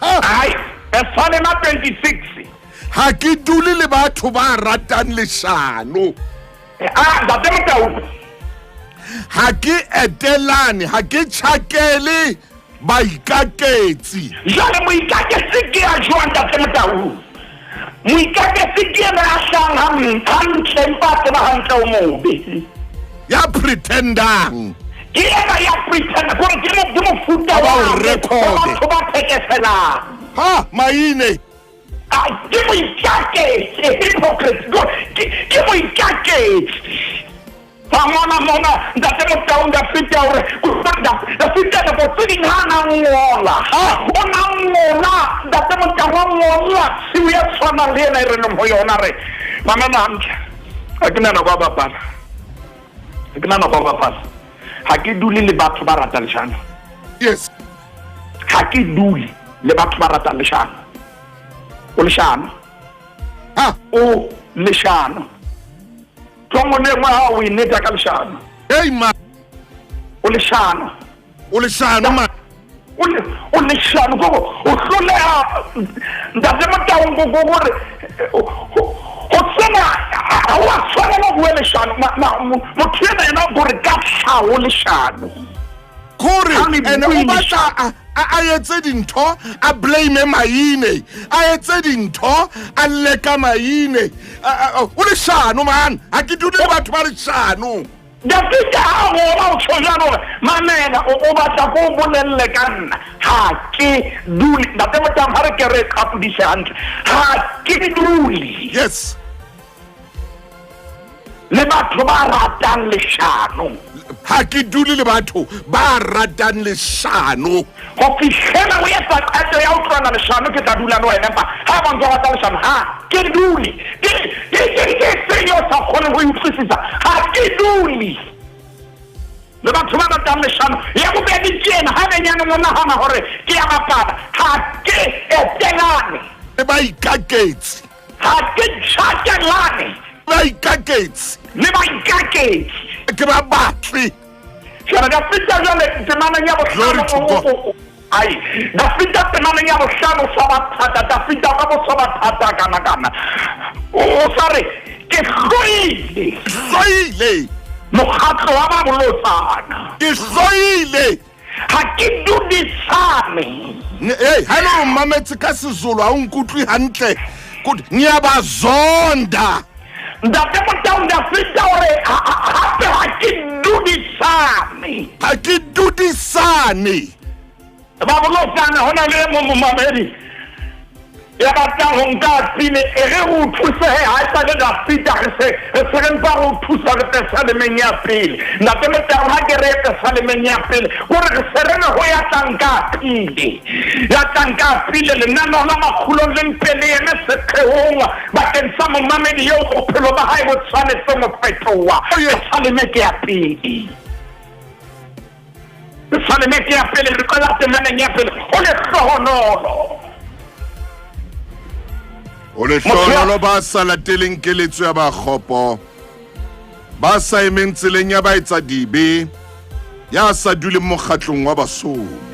[SPEAKER 4] Ai, Pesalema 26.
[SPEAKER 2] Ha ke dule le batho ba ratang leshano.
[SPEAKER 4] Ah, Ntate Motau.
[SPEAKER 2] Ha ke etelane, ha ke tjhakele baikaketsi.
[SPEAKER 4] Jwale moikaketsi ke ya jwang, Ntate Motau? Moikaketsi ke yena ya hlahang hantle empa a tseba hantle o mobe.
[SPEAKER 2] Ya pretendang.
[SPEAKER 4] Ke yena ya pretenda, kore ke mofuta
[SPEAKER 2] Ba
[SPEAKER 4] wa
[SPEAKER 2] o record.
[SPEAKER 4] batho ba phekeselang.
[SPEAKER 2] Ha, maine.
[SPEAKER 4] Ke moikaketsi, hypocrite. Ke moikaketsi. Ba ngwana mona, Ntate Motau, Dafita hore, Dafita nako tse ding ha na ngola. O na ngola, Ntate Motau wa ngola tshiu ya tshwanang le ena e re leng ho yona re. Mamela hantle. Ha ke na nako ya bapala. Ha ke na nako ya bapala. Ha ke dule le batho ba ratang leshano.
[SPEAKER 2] Yes.
[SPEAKER 4] Ha ke dule le batho ba ratang leshano. O leshano.
[SPEAKER 2] Ha.
[SPEAKER 4] O leshano. Tlongo le nngwe ha o e neta ka leshano.
[SPEAKER 2] Hey ma.
[SPEAKER 4] O leshano.
[SPEAKER 2] O leshano ma.
[SPEAKER 4] O leshano go o hloleha Ntate Motau go go gore ho tsena ha wa tshwanela ho bua leshano. Motho ena yena gore ka tlhaho leshano.
[SPEAKER 2] Kore
[SPEAKER 4] Ha le
[SPEAKER 2] ene
[SPEAKER 4] bue
[SPEAKER 2] o batla
[SPEAKER 4] leshano.
[SPEAKER 2] a etse dintho, a blame maine, a etse dintho, a leka maine. O leshano man, ha ke dule le batho ba leshano.
[SPEAKER 4] Dafita ha a ngola o tjho jwalo hore mamela o o batla ko o bolelle ka nna ha ke dule ntate Motang ha re ke re qapodise hantle ha ke dule
[SPEAKER 2] Yes.
[SPEAKER 4] le batho ba ratang leshano
[SPEAKER 2] Ha ke dule le batho ba ratang leshano.
[SPEAKER 4] Ho fihlela o etsa qeto ya ho tlohela leshano ke tla dula le wena empa ha ba ntse o rata leshano ha ke dule ke ke ke ke seng o sa kgoneng ho e utlwisisa ha ke dule le batho ba ratang leshano ya bobedi ke ena ha benyaneng o nahana hore ke ya bapala ha ke etelane
[SPEAKER 2] Le baikaketsi.
[SPEAKER 4] Ha ke tjhakelane.
[SPEAKER 2] Baikaketsi.
[SPEAKER 4] Le baikaketsi.
[SPEAKER 2] Ke ba batle.
[SPEAKER 4] Jwale Dafita jwale temaneng ya
[SPEAKER 2] Glory
[SPEAKER 4] bohlano
[SPEAKER 2] to God.
[SPEAKER 4] ai Dafita temaneng ya bohlano o sa ba thata Dafita ka bo sa ba thata kana kana o sa re ke hloile
[SPEAKER 2] Hloile.
[SPEAKER 4] mokgatlo wa ba bolotsana
[SPEAKER 2] Ke hloile.
[SPEAKER 4] Ha ke dudisane.
[SPEAKER 2] Hey, ha le o mmametse ka Sezulu ha o nkutlwe hantle. Kuthi ngiyabazonda.
[SPEAKER 4] Ntate Motaung Dafita o re hape ha ke dudisane.
[SPEAKER 2] Ha ke dudisane.
[SPEAKER 4] Ba bolotsana ho na le e mong momamedi ya batlang ho nka pine e re re o thuse he ha e sa le Dafita re se re se re mpa re o thusa re pesalemeng ya pele ntate Motero ha ke re ye pesalemeng ya pele kore re se re re ho ya tlang ka pele ya tlang ka pele lenaneo la makgulong le mpe le eme seqeong bakeng sa momamedi eo bophelo ba hae bo tshwanetseng ho fetoha pesaleme ke ya pele Pesaleme ke ya pele re qala temaneng ya pele ho lehlohonolo.
[SPEAKER 2] O lehlohonolo ba sa lateleng keletso ya ba kgopo, ba sa emeng tseleng ya baetsadibe, ya sa duleng mokgatlong wa basomi.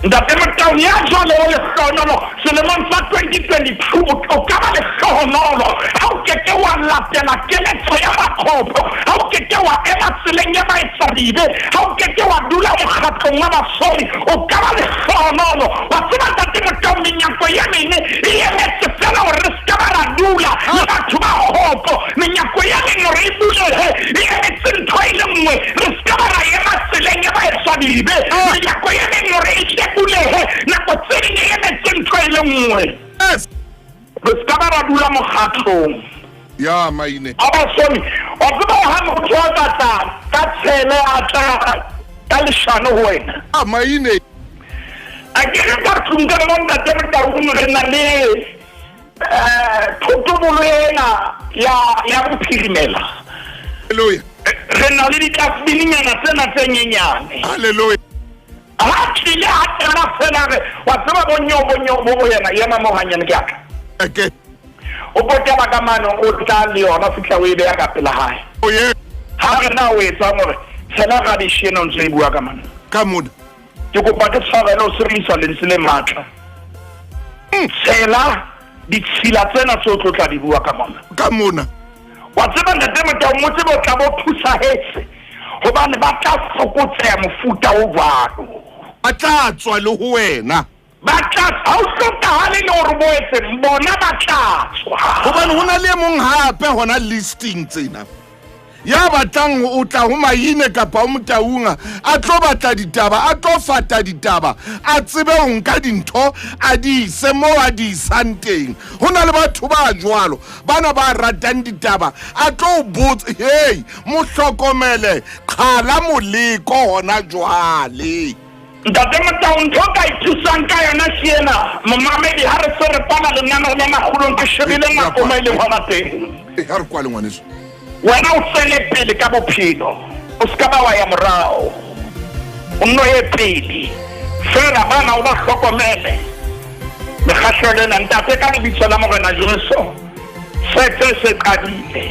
[SPEAKER 4] Ntate Motaung ya jwale o lehlohonolo selemong sa 2022 o ka ba lehlohonolo ha o ke ke wa latela keletso ya bakgopo ha o ke ke wa ema tseleng ya baetsadibe ha o ke ke wa dula mokgatlong wa basomi o ka ba lehlohonolo wa tseba ntate Motaung menyako ya mene e emetse fela hore re se ka ba ra dula le batho ba kgopo menyako ya mene hore e bulehe e emetse ntho e le nngwe re se ka ba ra ema tseleng ya baetsadibe menyako ya mene hore e tle bulehe nako tse ding e emetse ntho e le nngwe
[SPEAKER 2] Yes.
[SPEAKER 4] re se ka ba ra dula mokgatlong
[SPEAKER 2] Ya maine.
[SPEAKER 4] a basomi wa tseba ha motho a ka tla ka tshele a tla ka leshano ho wena
[SPEAKER 2] A maine.
[SPEAKER 4] a ke re ka tlung ka mo ntate Motaung re na le um thotobolo ena ya ya bophirimela
[SPEAKER 2] Hallelujah.
[SPEAKER 4] re na le ditlasbininyana tsena tse nyenyane
[SPEAKER 2] Hallelujah.
[SPEAKER 4] ha tlile a qala fela re wa tseba bonyeo bonyeo bo bo yena ema mo hanyane ke aka
[SPEAKER 2] Okay.
[SPEAKER 4] o potela ka mane o tla le yona o fihla o e beya ka pela hae
[SPEAKER 2] Oh yeah.
[SPEAKER 4] ha re na o etsang hore tshela rubbish ena o ntse e bua ka mane
[SPEAKER 2] Ka mona.
[SPEAKER 4] ke kopa ke tshwarele o sebedisa lentswe le matla tshela ditshila tsena tse o tlo tla di bua ka mona
[SPEAKER 2] Ka mona.
[SPEAKER 4] wa tseba ntate Motau mo tsebe o tla bo thusahetse hobane ba tla fokotseha mofuta o jwalo
[SPEAKER 2] Ba tla tswa le ho wena.
[SPEAKER 4] Ba tla ha o hlokahale le hore bo etseng bona ba tla tswa.
[SPEAKER 2] Hobane ho na le e mong hape hona listing tsena ya batlang o tla ho Maine kapa ho Motaunga a tlo batla ditaba a tlo fata ditaba a tsebe ho nka dintho a di ise moo a di isang teng. Ho na le batho ba jwalo bana ba ratang ditaba a tlo o botsa hey mo hlokomele qhala moleko hona jwale.
[SPEAKER 4] Ntate Motau ntho o ka ithusang ka yona ke ena momamedi ha re se re kwala lenaneo la makgolong ke shebile nako mo e leng hona teng.
[SPEAKER 2] Ha re kwale ngwaneso.
[SPEAKER 4] Wena o tswele pele ka bophelo o se ka ba wa ya morao o nno ye pele fela bana o ba hlokomele mekgahlelo ena ntate ka lebitso la Morena Jesu setse se qadile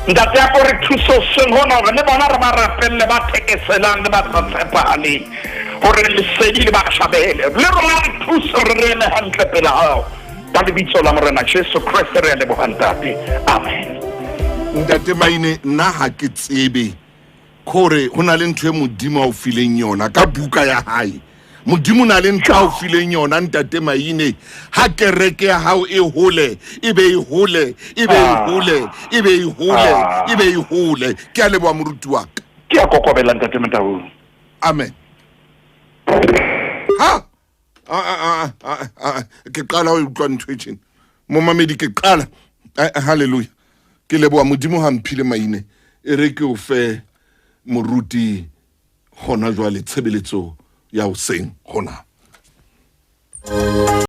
[SPEAKER 4] ntate ya ko re thuso seng hona hore le bona re ba rapelle ba thekeselang le ba sa tshepahaleng hore lesedi le ba tjhabele le rona re thuse re re eme hantle pela hao ka lebitso la Morena Jesu Kreste re a leboha ntate amen.
[SPEAKER 2] Ntate Maine nna ha ke tsebe kore ho na le ntho e modimo a o fileng yona ka buka ya hae. Modimo na le ntho a o fileng yona ntate Maine. Ha kereke ya hao e hole, e be e hole, e be e
[SPEAKER 4] Ah.
[SPEAKER 2] hole, e be e hole,
[SPEAKER 4] Ah.
[SPEAKER 2] e be e hole. Ke a leboha moruti wa ka.
[SPEAKER 4] Ke a kokobela ntate Motaung.
[SPEAKER 2] Amen. Ha! Ah, ah, ah, ah, ah, ke qala ho utlwa ntho e tjena. Momamedi ke qala. Hallelujah. Ke leboha Modimo ha mphile Maine. E re ke o fe moruti hona jwale tshebeletso ya hoseng hona.